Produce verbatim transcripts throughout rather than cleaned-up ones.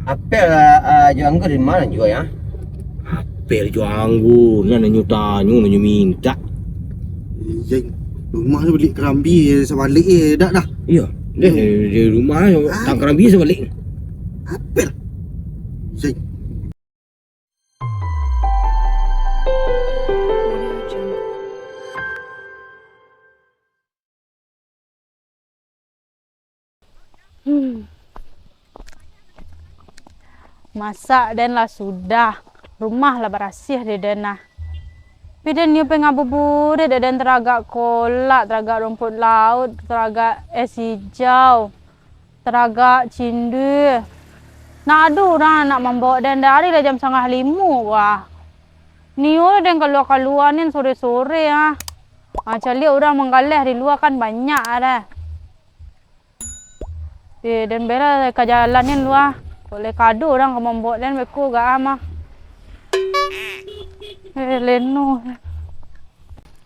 Apel, ah, ah, jo anggur di ma nan jua, yo? Apel jo anggur, nan nyo tanyo, nan nyo mintak. Jeng, rumah tu bali karambia sabalik, eh, dak dah? Iyo, deh, di rumah, ah, tang karambia sabalik. Apel. Jeng. Hmm. Masak den lah sudah, rumah lah barasiah dek den nah. Tapi den nio pai ngabuburit dek den, taragak kolak, taragak rumput laut, taragak es hijau, taragak cindua. Ndak ado urang nak mambawok den, dari lah jam satangah limo wah. Nio den kalua-kalua nian sore-sore ah. Ah, caliak urang manggaleh di lua kan banyak ah dah. Eh, den bela ka jalan nian lua. Kok lai ka ado urang ka mambawok den beko gak ah mah. Eh, leno.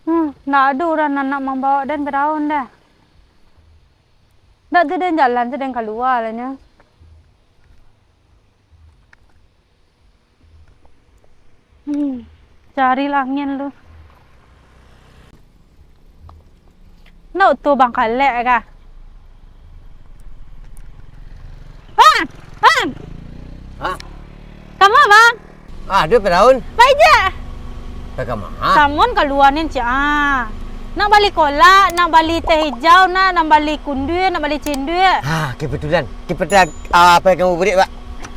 Hmm, ndak ado urang nan nak mambawok den ka daun dah. Ndak tu den jalan tu den kalua lah nyo. Hmm, cari lah angin lu. Nak tu Bang Kalek kah? Bang! Bang! Hah? Kama, Bang? Ah, duit padaun? Baik je. Kama? Samun kalua ni, Cik. Ah. Nak bali kolak, nak bali teh hijau, nak, nak bali kundui, nak bali cindui. Ha, kebetulan. Kebetulan, ah, apa yang kamu beri, Pak?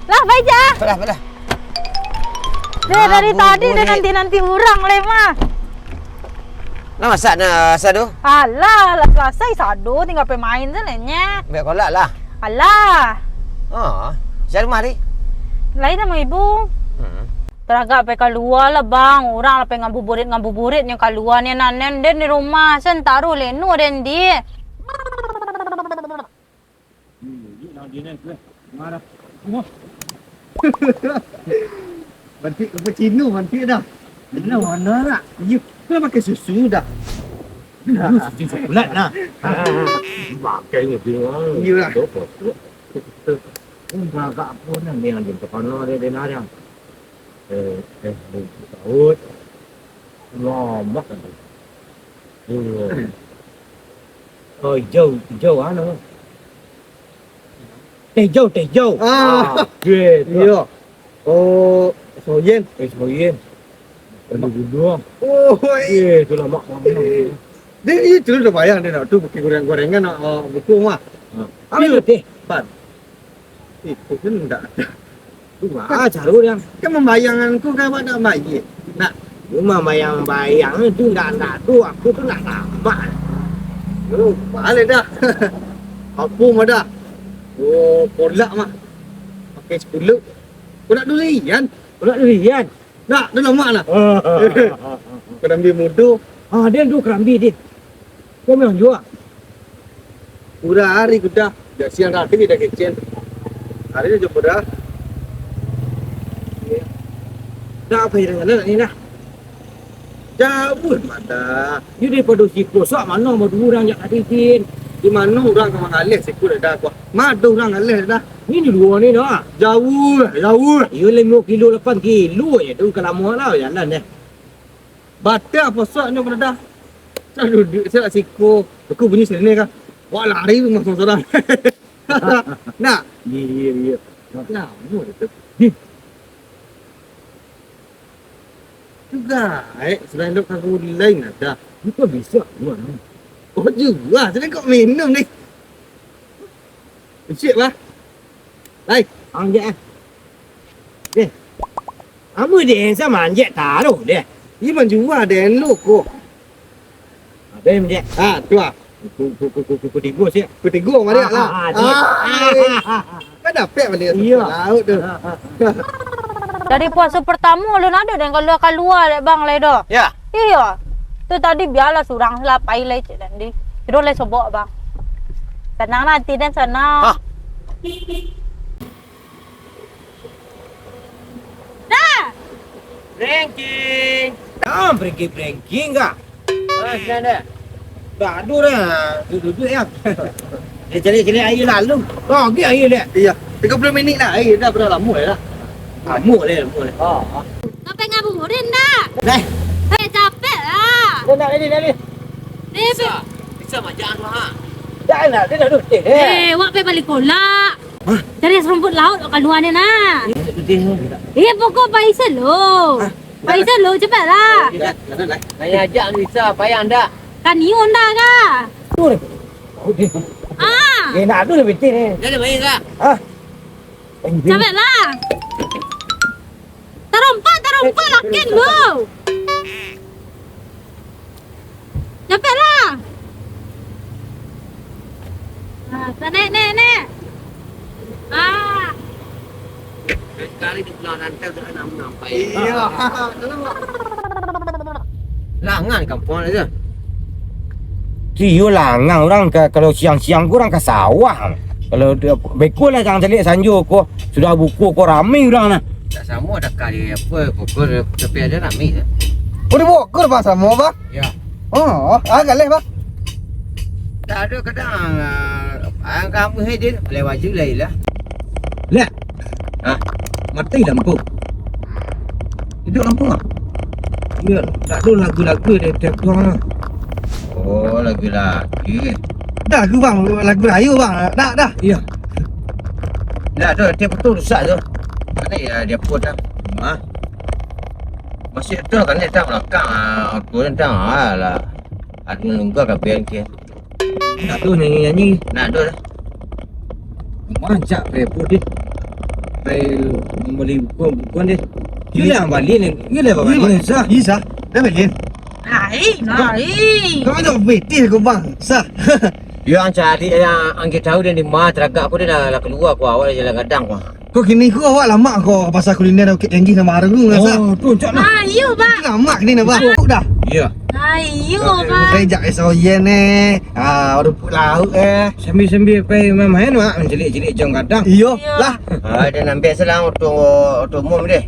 Lah, baik je. Apalah, apalah. Deh, dari tadi dah nanti-nanti urang lai mah. Nah, masak nah, sado? Alah, lah salasai sado, tingga pai main sajo nyo. Ambiak kolak lah. Alah. Oh, sia rumah tadi? Lai samo ibu. Hmm. Taragak pai kalua lah, Bang. Urang lah pai ngabuburit-ngabuburit nyo kalua ni, nan den di rumah, santaro leno den di. Hmm, duduk lah, dia naik, eh. Marah. Wah. Bantik cappuccino, bantik dah. Mana warna nak? Iyo, kau pakai susu dah. Dulu susu coklat lah. Pakai ni, bingung. Iyalah. Betul, betul. Ini agak apa ni, yang dia terkenal dia, dia nari. Eh, eh, rumput laut. Lamak tu. Iya. Oh, hijau, hijau anu. Teh hijau, teh hijau. Ah. Ah, oke, tu. Iya. Oh, soyen. Eh, soyen. Aduh, dulu. Oh, iya. Eh, tu lamak, lamak. Dia, dia tu dah bayang dia nak tu pakai goreng-gorengan, nak, ah, buku mah. Ah. Ambil tu, teh. Pan. Itu kan ndak ada. Tu mah, caro dia. Kan mambayangkan ku kan awak ndak mayik. Nak. Cuma bayang-bayang tu ndak, ndak tu, aku tu ndak nampak. Oh, balik dah. Apa mah dah? Oh, kolak mah. Pakai sepuluh. Kolak durian. Kolak durian. Nak, tu lamak nah. Karambia mudo. Ah, dia tu karambia, dia. Kau memang jua. Urang ari kuda, jak siang tadi dah kecil. Hari ni jumpa dah. Dah apa yang nak ni dah? Jauah mata. Ni daripada siko, sok mano baduo urang jak tadi, Din? Di mano urang ka mangaleh siko dah, dah. Mado urang ngaleh dah. Ni di luar ni dah. Jauah, jauah. Iyo, limo kilo, lapan kilo je tu, ka lamo lah jalan deh. Batang posok nyo, Brother. Sa duduak sa siko. Aku bunyi sini kan. Wah, lari rumah sorang-sorang. Nah. Iya, iya, iya. Lamo itu. Ih. Juga, eh, selain dok kagulai ada. Itu bisa, gua. Oh, juga. Sini kok minum ni. Cik, bah. Lai. Ang je, eh. Deh. Amu deh, sa manjek taruh deh. Iya manjua deh, lu ko. Abang manjek. Ah, tu ah. Ku, ku, ku, ku, ku, ku tigo, siap. Ku tigo, balik lah. Ah, ah, ah, ah. Kan dapek balik. Iya. Laut tu. Ah, ah. Dari puasa pertama, lu nado deh, kalua-kalua deh, Bang, lai doh. Ya. Iya. Tu tadi bialah surang lah, pai lai cek tadi. Terus lai sobok, Bang. Tenang lah, hati dan senang. Hah? Dah. Ranking. Ah, ranking, ranking kah? Ah, sudah ada. Dah ada dah. Duduk-duduk ya. Dia cari-cari air lalu. Lagi air dia. Iya. Tigo puluah minit lah. Eh, dah, dah lamo lah. Lamo lah, lamo lah. Ah. Sampai ngabuburit ndak? Dah. Eh, capek lah. Dah, dah, dah, dah. Deh, bisa, bisa majak tu, ha. Dah, dah, dah, dah, dah. Eh, wak pai bali kolak. Hah? Cari rumput laut wak kalua ni, nah. Eh, dah, dah, dah. Eh, pokok paisa lo. Hah? Paisa lo, capek lah. Dah, dah, dah. Nanya ajak bisa, payah ndak? Kan iyo ndak kah? Tu deh. Ah. Eh, nak tu lebih tinggi ni. Dah, dah, baik lah. Hah? Capek lah. Tarompak, tarompak, lakin lo. Capek lah. Ah, naik, naik, naik. Ah. Sekali di pulau Rantau tu kan nampak. Iya. Langan kampuang tu. Iyo langan urang ka, kalau siang-siang ko urang ka sawah. Kalau dia, beko lah jangan caliak sanjo ko, sudah buko ko rami urang nah. Tak samo dah kali apa, pokok tapi ada rami tu. Oh, di Bogor, Bang, samo, Bang? Ya. Oh, oh, ah, galeh, Bang. Tak ada kadang, ah, ah, kamu hadir, boleh baju lah, lah. Lek. Hah? Mati lampu. Hidup lampu ah? Iya, tak ada lagu-lagu dari tiap tuang lah. Oh, lagu lagi. Dah lagu, Bang, lagu rayo, Bang. Dah, dah. Iya. Dah tu, tiap tu rusak tu. Mana ya dia pun dah. Hah? Masih tu kan dia tak belakang, ah, aku ni tak, ah, lah. Aku nunggu kat bengkel. Nak tu nyanyi-nyanyi. Nak tu lah. Mancak repot deh. Pai membeli buku, buku deh. Iyo lah balik ni. Iyo lah balik ni, sah. Iyo, sah. Dah balik. Ai, ai. Kau tu betis aku, Bang. Sah. Yo, ang cari, yang ang tahu dia di mana, teragak aku dia dah, dah keluar aku awal jalan gadang aku. Ko kini ko awak lamak ko pasar kuliner Bukittinggi nan baru tu, Bang, sah? Oh, tu, cak nah. Ah, iyo, Bang. Lamak kini nah, Bang. Dah. Iya. Ah, iyo, Bang. Rejak es oyen eh. Ah, rumput laut eh. Sambil-sambil pai main-main, Mak, mancaliak-caliak jam gadang. Iyo, iyo lah. Ah, dia nampak salah oto, oto umum deh.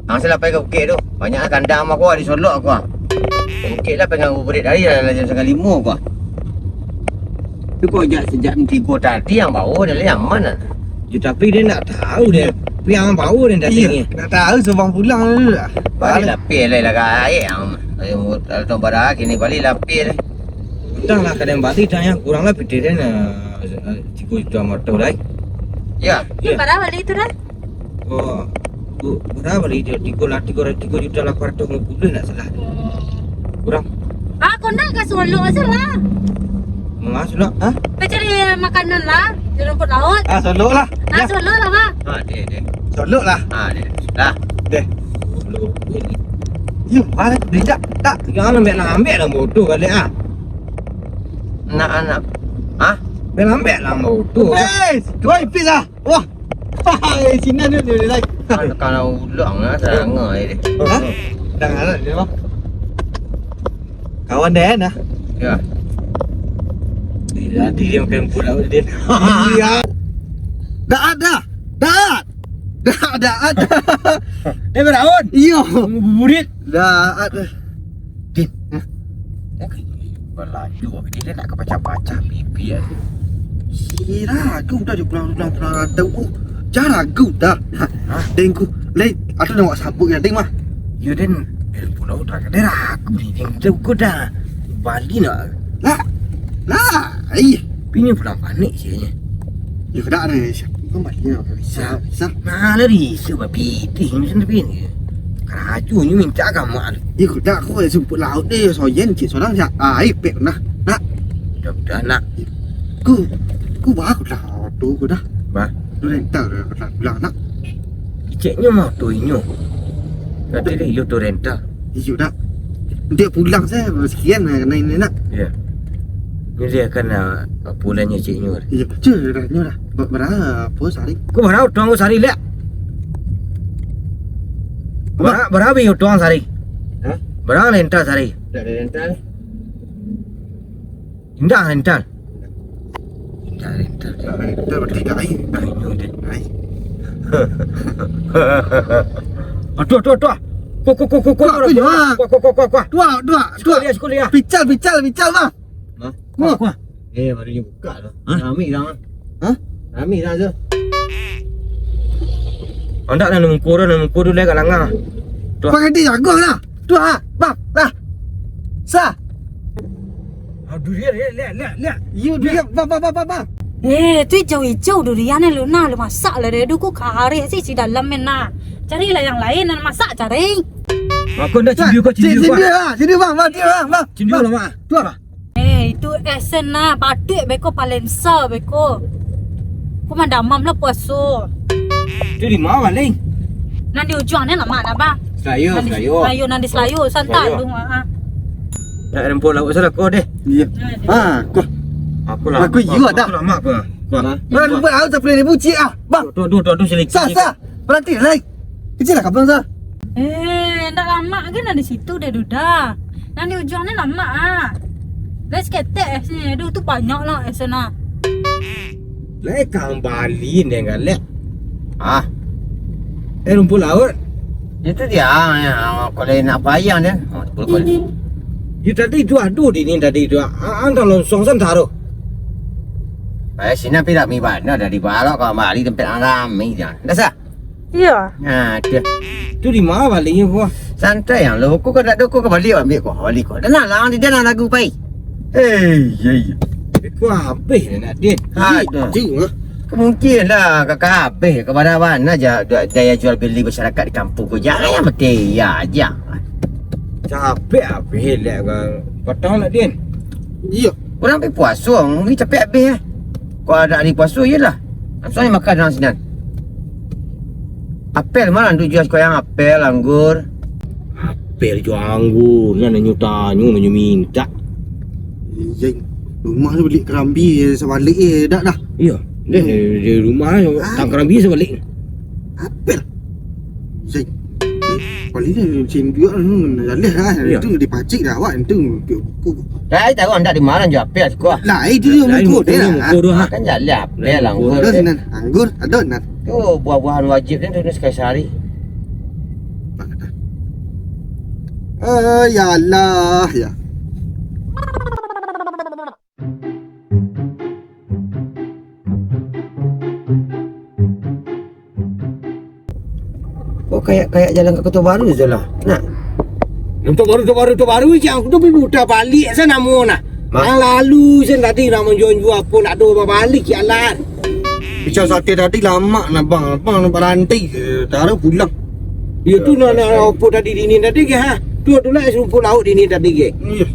Ang salah pai ka bukik tu. Banyak kandang mah ko, disolok ko. Bukik lah pai ngabuburit hari lah, lah jam satangah limo ko. Tu kok jak sejak tigo tadi ang bawa dah lah, aman lah. Yo, tapi dia nak tahu dia. Tapi ang bawa dia tadi ni. Nak tahu suruh pulang dulu lah. Balik lapis lah, lah gaek ang. Ayo, kalau tong barah kini balik lapis lah. Utang lah kadang balik dah yang kurang lah pitih dia nak tigo juta motor lah. Ya. Ya. Barah balik tu dah? Oh, bu-, bara bali dia? Tigo lah, tigo, tigo juta lapan ratus limo puluah nak salah. Kurang. Ah, kau nak ka Solok aja lah. Manga Solok? Hah? Ka cari makanan lah, di rumput laut. Ah, Solok lah. Ah, ya. Solok lah, Bang. Ah, deh, deh. Solok lah. Ah, deh. Lah. Deh. Solok. Yo, mana tu dia? Tak. Jangan ambil lah, ambil lah bodoh balik ah. Nak, nak. Hah? Ambil lah, ambil lah bodoh. Weh, woi, pis lah. Wah. Hai, sinan tu dia lagi. Kan, kalau ulang lah, serangga je dia. Hah? Dah ngaran dia, Bang. Kawan dia, nah. Ya. Dia, dia makan pulau dia. Iya. Dah ada. Dah. Dah, dah ada. Dia beraun. Iyo. Buburit. Dah ada. Din. Hah? Balaju awak ni, nak ka pacah-pacah bibia tu. Sira aku dah je pulang, pulang, pulang rantau ku. Jan ragu dah. Ha? Hah? Den ku, lai, ado nan awak sabuik ka den mah. Yo, den, den pulo dah, den ragu ni, den ragu dah. Bali nak. Lah. Lah, ai. Pinyo pulang panik ceknyo. Yo, dak ado sia. Kan bali nak bisa, bisa. Nah, lari isu babi, ting, macam tu, Bin. Karajo nyo minta ka mak tu. Ih, kuda aku ada sumput laut deh, soyen cik sorang siap. Ah, ipek nah. Nak. Dah, dah, nak. Ku, ku bah, aku dah auto, ku dah. Bah. Tu rental, aku dah pulang, nak. Ceknyo mah tu inyo. Kata dia, iyo tu rental. Iyo, dak. Dia pulang saya, sekian lah, kena ini, nak. Ya. Ini dia kan, ah, pulangnya ceknyo. Iyo, betul, dah, nyo dah. Ba-, berapa sehari? Ku berapa tuang ku sehari, liak? Apa? Bara-, bara bi utang sari? Hah? Bara rental sari? Tak ada rental. Indak rental. Indak rental. Tak ada rental, berarti tak air. Air nyo deh. Air. Aduh, aduh, aduh. Kuah, kuah, kuah, kuah, kuah, kuah, kuah, kuah, kuah, kuah. Dua, dua, dua. Sekolah dia, sekolah dia. Pical, pical, pical, bang. Hah? Kuah, kuah. Eh, baru nyo buka tu. Hah? Rami dah. Hah? Rami dah tu. Andak lah, nan muko tu, nan muko tu lai ka langa. Tu. Pakai dia jago lah. Tu ha, bang, lah. Sa. Aduh, lihat, lihat, lihat, lihat, lihat. Yo, dia, bang, bang, bang, bang, bang. Eh, tu ijau-ijau durian ni lu nah, lu masak lah deh. Duh, ku kareh sih si dalam ni nah. Carilah yang lain, nan masak cari. Aku ndak cindu kau, cindu kau. Cindu lah, cindu bang, bang, cindu bang, bang. Cindu lah, Mak. Tu apa? Eh, itu esen nah, baduik beko palensa beko. Ku mandamam lah puaso. Tu di ma paling? Nan di ujuang ni lah, Mak, nah, bang. Selayu, nan di Selayu. Selayu, nan di Selayu, santai Selayu. Lu, ha. Nak rumput lauak salah kau deh. Iya. Nah, dia. Ha, kau. Aku lah. Aku iya dah. Aku lah mak kau. Kau. Nah, rumput lauak tak boleh dibuci ah. Bang. Tuh, tuh, tuh, tuh, sini. Sah, sah. Berhenti, naik. Kecil lah kapal sah. Eh, ndak lamak kan ada situ deh, Duda. Nan di ujuang ni lamak ah. Lai saketek es ni. Aduh, tu banyak lah es nah. Lai kambali ni galak. Ah. Eh, rumput lauak. Itu dia, ya, kalau nak bayang dia. Oh, betul, betul. Itu tadi itu aduh di ni tadi itu. Ah, antah lonsong santaro. Eh, sini pi rami bana dari balok kambali tempat rami je. Dah sah? Iya. Nah, dia. Tu di ma balihnyo, Ko? Santai yang lo. Ko ka dak ado, ko ka baliak ambiak ko. Baliak ko. Dah nah, lang di dalam lagu pai. Eh, iya, iya. Ko habih dah nak, Din. Aduh. Cing, ah. Mungkin lah, kakak habih. Kabar awan aja da-, daya jual beli masyarakat di kampung ko. Jangan yang mati, iya aja. Capek habih lek ko. Patang nak, Din. Iya. Orang pi puaso, mungkin capek habih, eh. Ko dak hari puaso, iyalah. Langsung aja makan dalam sinan. Apel mah, Duda, jual sekolah yang apel, anggur. Apel jo anggur, nan nanyo tanyo, nanyo mintak. Iya, rumah tu baliak karambia sabalik, eh, dak dah. Iya, deh, di rumah, ah, tang karambia sabalik. Apel. Zai. Paling ni cin juga tu, jaleh lah. Iya. Itu dipacik dah awak, itu buku. Lai tahu andak di mana jo apel suko. Lai tu dia muko dia lah. Muko tu, ha. Kan jaleh apel, anggur. Ada sinan, anggur, ada nan. Tu buah-buahan wajib ni tu sekali sehari. Ah, ya Allah, ya. Kok kayak, kayak jalan ke Kota Baru je lah. Nak. Kota Baru, Kota Baru, Kota Baru je. Aku tu pergi mutar balik saya nama nah. Mak. Yang lalu saya tadi nak menjual-jual apa nak doa balik jalan. Pisau sate tadi lamak nak bang, abang nak berhenti. Taruh pulang. Ya tu nak, nak apa tadi dini tadi ke ha? Tu adalah es rumput lauak dini tadi ke. Iya.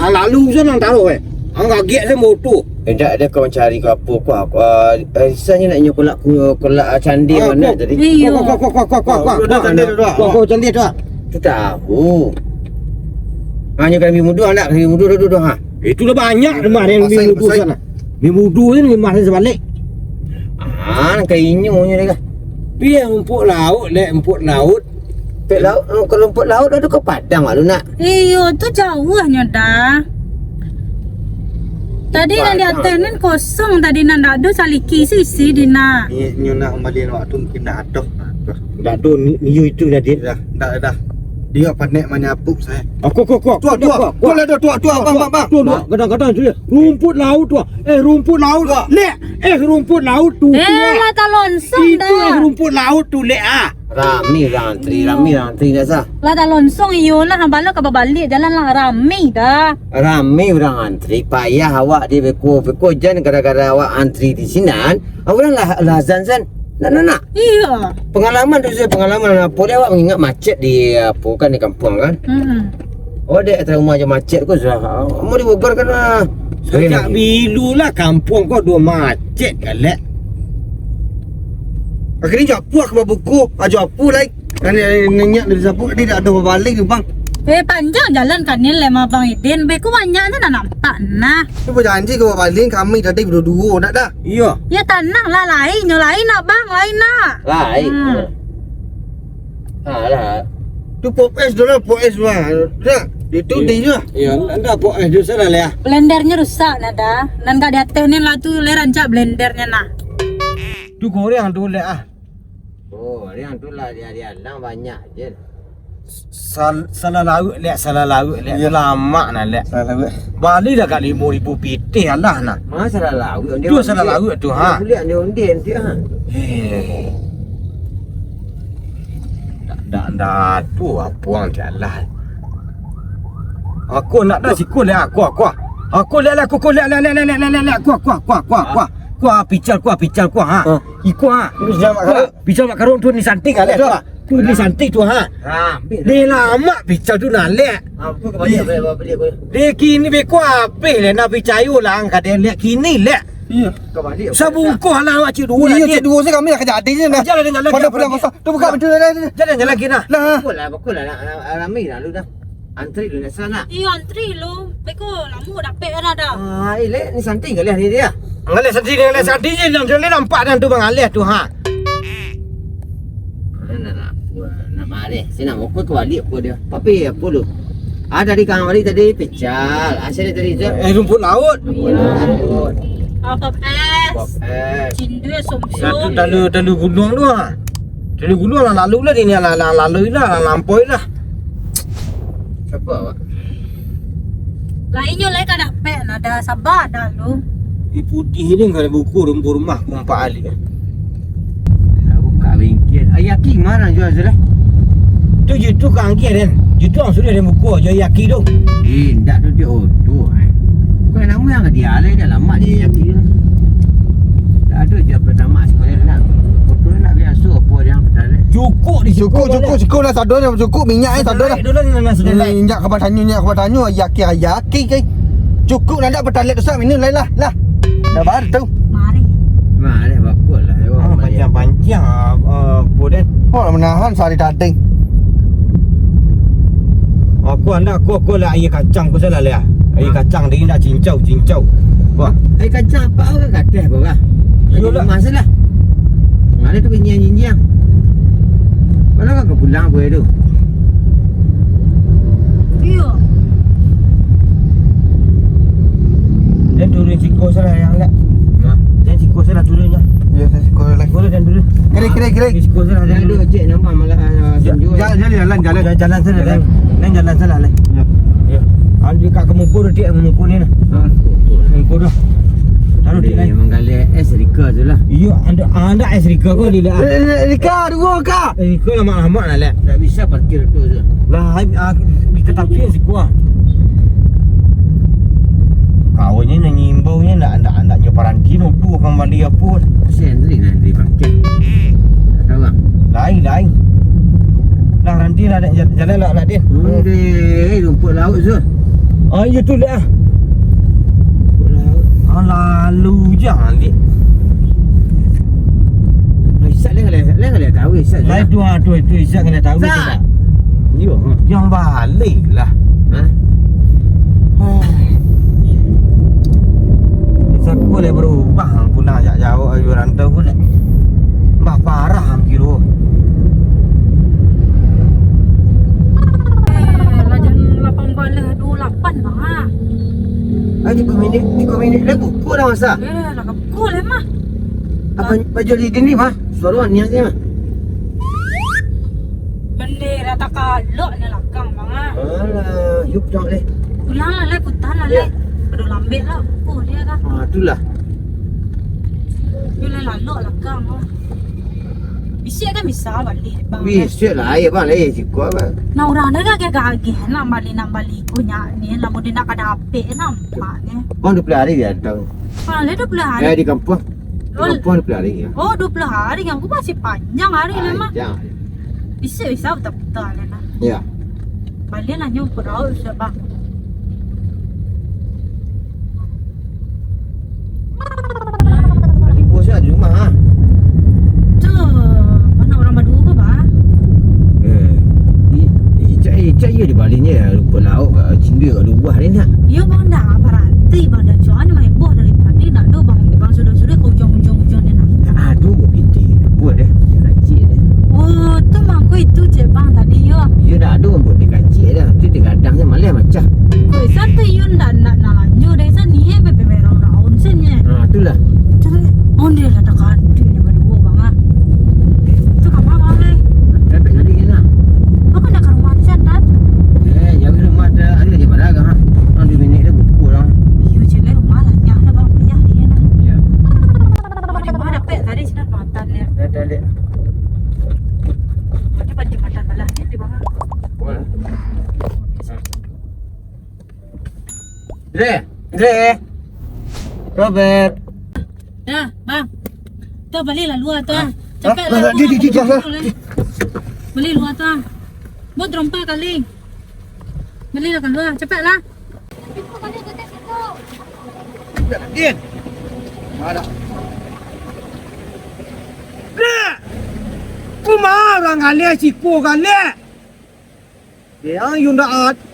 Ah, lalu sana taruh eh. Ang kaget saya motor. Indak ado kau mancari ko apo ko, ah, eh, rasanya nak nyo kolak ku-, kolak, ah, candi. Ah, mana ko tadi? Iyo. Ko, ko, ko, ko, ko, ko, ko. Ah, ko, ko, candi tu, ah. Ko, ko, candi tu, ah. Tu tahu. Hanyo kami mudo, anak kami mudo tu, tu, tu, ha. Itulah banyak rumah yang kami mudo sana. Kami mudo ni rumah saya sebalik. Ah, kayak inyo nya dah. Pi rumput lauak, lek rumput lauak. Rumput lauak, kalau rumput lauak dah tu ke Padang lalu nak. Iyo, tu jauahnyo dah. Tadi nan di ateh nan kosong tadi, nan dak ado saliki sisi di nak. Ni nyo nak kembali waktu mungkin dah ado. Dah ado ni, ni itu dah, Din. Dah, dah, dah. Dia pandai manyapu saya. Aku, aku, aku. Tuh, tuh, tuh, tuh, tuh, tuh, bang, bang, bang. Tuh, tuh, kadang-kadang tu dia. Rumput lauak tu. Eh, rumput lauak. Tuh. Lek, eh, rumput lauak tu. Eh, lah talonsong dah. Itu eh, rumput lauak tu, lek ah. Rami urang antri, rami urang antri dah sah. Lah talonsong iyolah, bala ka babaliak jalan lah rami dah. Rami urang antri, payah awak di beko, beko jan gara-gara awak antri di sinan, urang lah, lah azan san. Nak, nak, nak. Iya. Pengalaman tu saya pengalaman apa dia awak mengingat macet di apa kan di kampung kan. Hmm. Oh, dek trauma je macet ko sudah. Mau di Bogor kan lah. Sejak bilu lah kampung ko dua macet galak. Akhirnya japu aku babuku, ajo apu lai. Kan nanya dari siapa dia dah ada balik tu bang. Eh, panjang jalan kan ni lemah Bang Idin. Beku banyak tu dah nampak nah. Tu berjanji kau balik kami tadi berdua nak dah. Iya. Ya tanah lah lain, nyo lain nak bang, lain nak. Lain. Hmm. Alah. Tu pop es tu lah, pop es mah. Dah, itu di je. Ya, anda pop es tu salah lah. Blendernya rusak nah dah. Nan gak di atas ni lah tu le rancak blendernya nah. Tu goreng tu lek ah. Oh, goreng tu lah dia dia lang banyak je. Sal-, salah lauak lek, salah lauak lek. Ya. Lamak nah lek. Salah lauak. Bali dah kat lima ribu pitih alah nah. Masa salah lauak? Tu salah lauak tu ha. Kulit dia ondeh nanti ha. Eh. Ndak, ndak, tu apuang jalan. Aku nak dah siku liak aku, aku. Aku liak, liak, aku, aku liak, liak, liak, liak, liak, liak, aku, aku, aku, aku, aku. Aku, pical, aku, pical, aku, ha. Ha. Iko, ha. Terus jangan Aku, makan. Pical makarun tu ni santing, ha, liak, Betul. aku. Tu ni santing tu, ha. Ha, ambil. Ni lama pical tu nak liak. Ha, aku kembali, balik, balik, balik. Dia kini beko habis lah, nak picayo lah, angkat dia liak kini liak. Iya. Kembali. Sabungkuh lah, awak cik dua Iya, lah, cik dia. dua saya kami nak kerja hati je nah. Jalan, jalan, Pada jalan, pulang jalan. kosong. Tu buka pintu dah, dah, dah. Jalan, jalan, kena. Lah. Bakul lah, bakul lah, nak, nak, nak ramai lah lu dah. Antri lu nak sana. Iyo, antri lu. Beko lamo dapek kan ada. Ah, ilek ni santai kali hari dia. Ngalek santai, ngalek santai je, nak jalan nampak dan tu bang aleh tu, ha. Mana nak, nak marah. Saya nak mukul ke balik apa dia. Tapi apa lu? Ah, tadi kang balik tadi pical. Ah, saya tadi tu. Eh, rumput laut. Rumput laut. Apa es? Apa es? Cindui, Satu sumsum. talu, talu gunung tu, ha. Talu gunung lah, lalu lah dia ni, lah, lah, lalu lah, lah, lampau lah. Siapa awak? Lain nyo lai ka dapek, nada sabar dah lu. Di putih ni kalau buku rumpu rumah kumpak alik. Nak buka bengkel. Ayaki mana jual sudah? Tu YouTube ka angkia den. YouTube ang sudah den buku jo Ayaki tu. Eh, ndak tu dia auto eh. Bukan nama yang dia alai dah lama dia Ayaki tu. Tak ada je pertama sekolah nak. Betul nak biasa apa dia pertama. Cukup di Cukup, cukup, cukup lah, sado dah, cukup minyak eh, sado dah. Dulu ni nasi Hmm, delai. Minyak kapan tanyo, minyak kapan tanyo, Ayaki, Ayaki ke. Cukup nak dak pertalite tu sah, minum lain lah, lah. Dah bar tu. Mari. Mari bakul lah. Ah, panjang-panjang ah, ah, apa den? Oh, lah menahan sehari tadi. Aku andak aku, aku lah aia kacang aku salah lah. Aia kacang tadi nak cincau, cincau. Wah. Aia kacang apa awak kateh apa kah? Iyolah. Rumah salah. Mana tu jinjiang-jinjiang. Kalau kau pulang aku tu. Iyo. Dan turun siko salah yang nak. Ha? Dan siko salah turunnya. Ya, saya siko salah. Siko dan turun. Kiri, kiri, kiri. Siko salah dan Lalu turun. Cik nampak malah ah, Ya, tunjuk. Jalan, jalan, jalan, jalan. Jalan, jalan salah, lain. Lain jalan salah, lain. Ya. Ya. Ambil kat ke muka tu, Cik, muka ni nah. Ha. Muka tu. Taruh Dia Cik, lain. Yang menggalak es Rika tu lah. Iya, anda, anda es Rika kau dia dah. Eh, eh, Rika, dua, Kak. Eh, Rika lama-lama nak lihat. Tak bisa parkir tu je. Lah, ah, di ketapi siko ah. Kawannya nak ngimbau nya nak, nak, nak nyo paranti no tu akan bali apa. Saya Andri nak Andri parkir. Tak tahu ah. Lain, lain. Lah, ranti lah, nak jal-, jalan lah, nak dia. Andri, rumput laut tu. Ah, iya tu lah. Rumput laut. Ah, lalu je, Andi. Isak dia kalau, dia kalau tahu Isak je Lain lah. tu, ah, tu, tu Isak kena tahu tu Isak. tak? Yo. Yang balik lah. Ha? Saku lah berubah pulang jak jauh ayo rantau pun nak. Bah parah hampir tu. Eh, lah jam lapan balah dua lapan bang ah. Ah, tiga minit, tiga minit dah pukul dah masa. Eh, lah pukul lah mah. Apa baju di dinding mah? Suara ni aja mah. Bendera takalok ni lakang bang ah. Alah, yuk pulang leh. Pulang lah leh, putar lah Ya. leh. Aduh lambek lah, oh dia kan. Ah, itulah. Dia lah lalok lakang ah. Bisiak kan bisa balik bang. Bisiak lah, ya bang, lah ya siko bang. Nah, urang dah gagah-gagah nak balik, nak balik ko nyak ni, lamo dia nak ka dapek nampak ni. Bang dua puluh hari dia tahu. Ah, lah dua puluh hari. Eh, di kampung. Di Oh. kampung dua puluh hari ya. Oh, dua puluh hari. Yang aku masih panjang hari ni mah. Panjang. Bisa-bisa putar-putar lah nah. Ya. Balian lah nyo perahu sudah bang. Tadi bos lah di rumah ah. Tu, mana orang baduo ko bah? Eh, i-, icak, icak iya di balinya ya, rumput laut kat cindui kat luar ni nak. Iyo bang dah, berarti bang dah cuan main boh dari tadi nak do bang, bang sudah-sudah ke ujung-ujung-ujung ni nak. Tak ada buat piti, buat deh, dia kacik deh. Oh, tu mangko itu cek bang tadi yo. Iyo dah ada buat dia kacik dah, tu dia gadang je malah macah. Kok isan tu iyo ndak nak nak lanjut dah isan ni eh bebe merah daun sen ye. Ha, itulah. Cari on dia katakan dia ni berdua bang ah. Tu kamar bang eh. Trafik tadi ni nak. Aku nak ke rumah ni sen kan? Eh, jangan rumah dah, ada je barang ah. Kan dua minit dah buku lah. Iyo cek rumah lah, nyak Dre, Dre. Robert. Dah, bang. Tu balilah lua tu ah. Capek lah. Bali lua tu ah. Buat rompa kali. Balilah kalua, capek lah. Din. Mana? Dre. Kuma urang galeh, siko galeh. Yang Yundaat.